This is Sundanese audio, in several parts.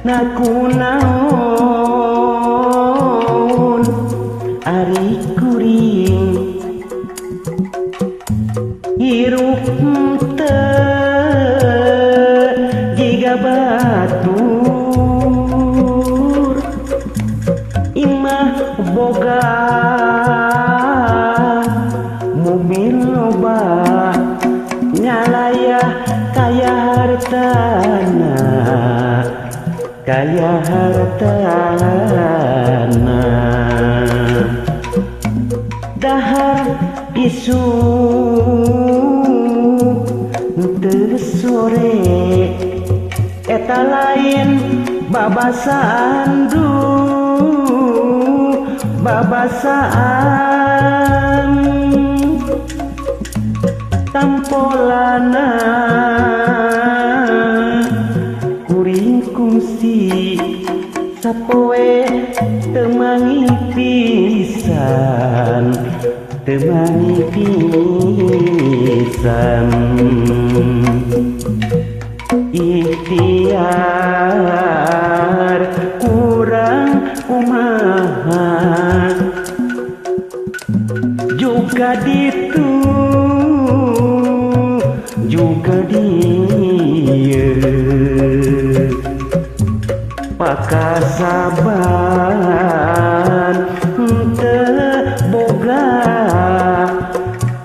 Nakunaon ari kuring hirup teu jiga batur imah boga mobil loba ngalayah kaya hartana kaya hartana dahar isuk teu sore eta lain babasaan duh babasaan tampolana kuring kungsi sapoe teu mangi pisan teu mangi pisan ikhtiar kurang kumaha juga ditu juga dia pakasaban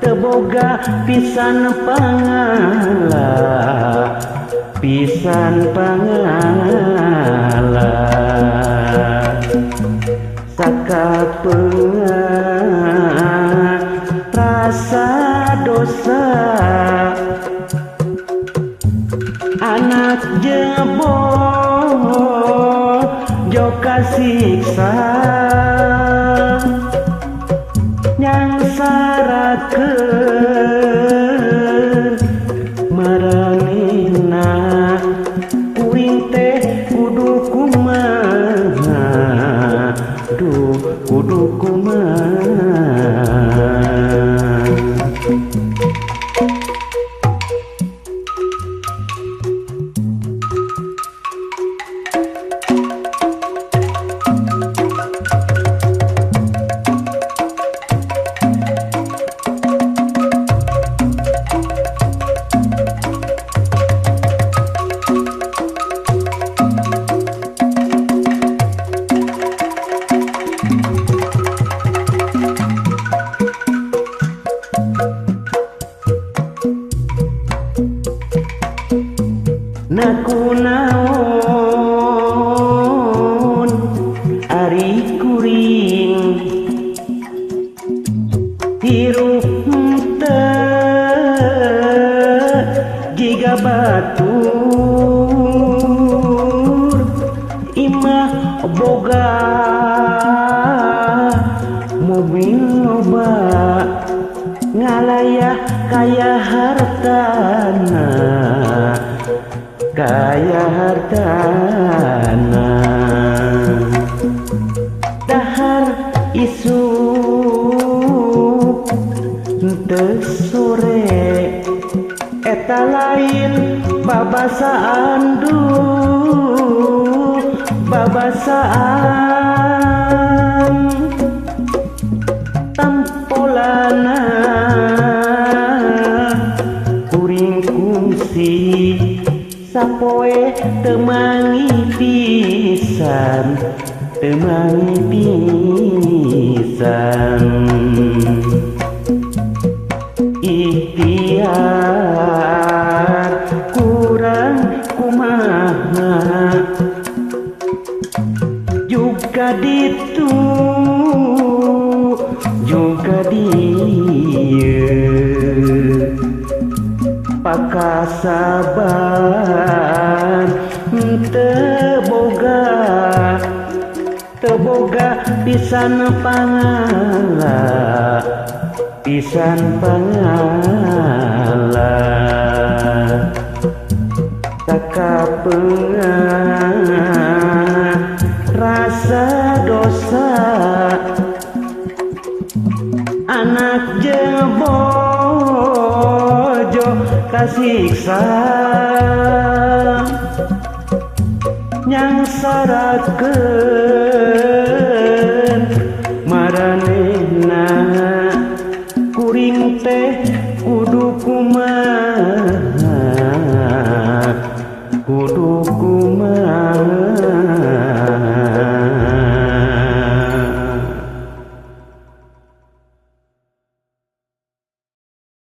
teu boga pisan pangala pisan pangala sakapeungan rasa dosa anak jeung bojo kasiksa nyangsarakeun maranehna kuring teh kudu kumaha duh kudu kumaha. Nakunaon ari kuring hirup teu jiga batur imah boga mobil loba ngalayah kaya hartana kaya hartana dahar isuk teu sore eta lain babasaan duh babasaan tampolana kuring kungsi sapoe teu mangi pisan teu mangi pisan ikhtiar kurang kumaha juga ditu juga dieu pakasaban teu boga pisan pangala pisan pangala sakapeungan rasa dosa anak jeung bojo kasiksa Nyangsarakeun maranehna kuring teh kudu kumaha.